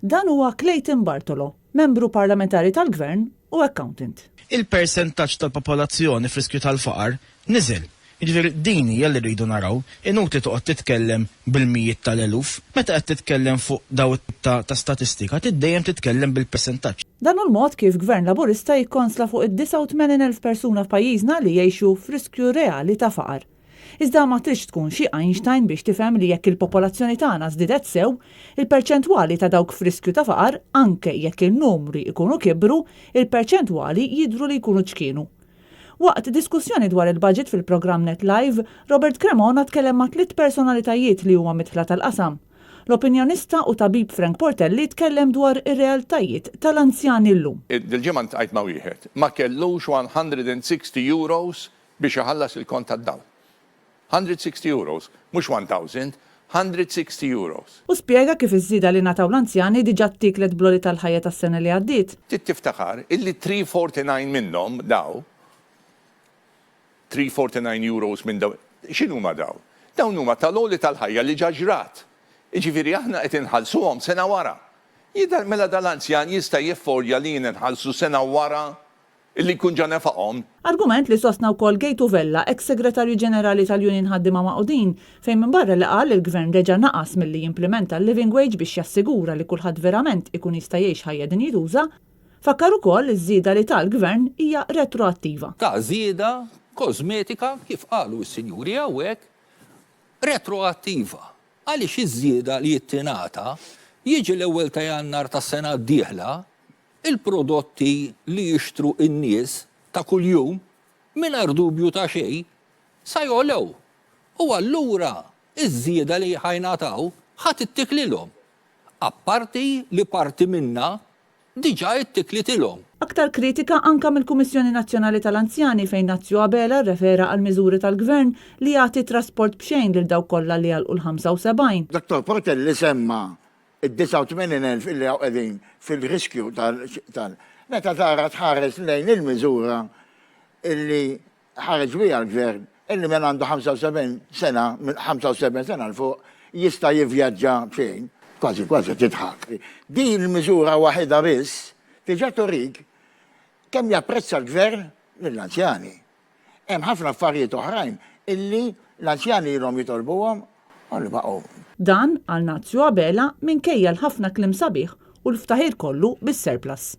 Dan huwa Clayton Bartolo, membru parlamentari tal-Gvern u accountant. Il-persentaġġ tal-popolazzjoni f'riskju tal-faqar niżel. Jiġifieri din hija li rridu naraw. Inutli toqgħod titkellem bil-mijiet tal-eluf. Meta qed titkellem fuq daw it-tip ta' statistika trid dejjem titkellem bil-persentaġġ. Dan hu l-mod kif Gvern Laburista jikkonsla fuq id-89,000 persuna f'pajjiżna li jgħixu f'riskju reali ta' faqar. Iżda ma tridx tkun xi Einstein biex tifhem li jekk il-popolazzjoni tagħna żdiedet sew, il-perċentwali ta' dawk f'riskju ta' faqar, anke jekk in-numri jkunu kibru, il-perċentwali jidhru li jkunu ċkienu. Waqt diskussjoni dwar il-budget fil-programm Net Live, Robert Cremona tkellem ma' tliet personalitajiet li huma midħla tal-qasam. L-opinjonista u tabib Frank Portelli tkellem dwar ir-realtajiet tal-anzjani llum. Dil-ġimgħa ltqajt ma' wieħed, ma kellux 160 euros biex iħallas il-kont tad-dawl. 160 euros, mhux 1000, 160 euros. Hu spjega kif iż-żieda li ngħataw l-anzjani diġà ttieklet bl-għoli tal-ħajja tas-sena li għaddiet. Trid tiftakar illi 349 minnhom daw, 349 euros minn daw, x'inhuma daw? Dawn huma tal-għoli tal-ħajja li ġa ġrat. Jiġifieri aħna qed inħallsuhom sena wara. Jidher mela dal-anzjan jista' jeffordja li jien inħallsu sena wara Illi jkun ġa nefaqhom. Argument li sostna wkoll Gejtu Vella, eks Segretarju Ġenerali tal-Union Ħaddiema Magħqudin, fejn minbarra li qal li l-Gvern reġa' naqas milli jimplimenta l-living wage biex jassigura li kulħadd verament ikun jista' jgħix ħajja dinjituża, fakkar ukoll li ż-żieda li ta l-Gvern hija retroattiva. Ta żieda kożmetika, kif qalu s-sinjuri hawnhekk, retroattiva. Għaliex iż-żieda li tingħata jiġi l-ewwel ta' Jannar tas-sena d-dieħla, Il-prodotti li jixtru n-nies ta' kuljum, mingħajr dubju ta' xejn, sa jogħlew u allura ż-żieda li ħa jingħataw ħa tittiklilhom, apparti li parti minnha diġà ittiklitilhom. Aktar kritika anka mill-Kummissjoni Nazzjonali tal-Anzjani fejn Nazju Abela rrefera għall-miżuri tal-Gvern li jagħti trasport b'xejn lil dawk kollha li għalqu l-75. Dottor Portelli semma id-89,000 illi hawn qegħdin fil-riskju tal meta tara tħares lejn il-miżura illi ħareġ biha l-gvern illi min għandu 75 sena, minn 75 sena 'l fuq jista' jivvjaġġa b'xejn, kważi kważi tidħak. Din il-miżura waħidha biss diġà turik kemm japprezza l-gvern lill-anzjani. Hemm ħafna affarijiet oħrajn illi l-anzjani ilhom jitolbuhom u li baqgħu. Dan, qal Nazju Abela, minkejja l-ħafna kliem sabiħ u l-ftaħir kollu bis-surplus.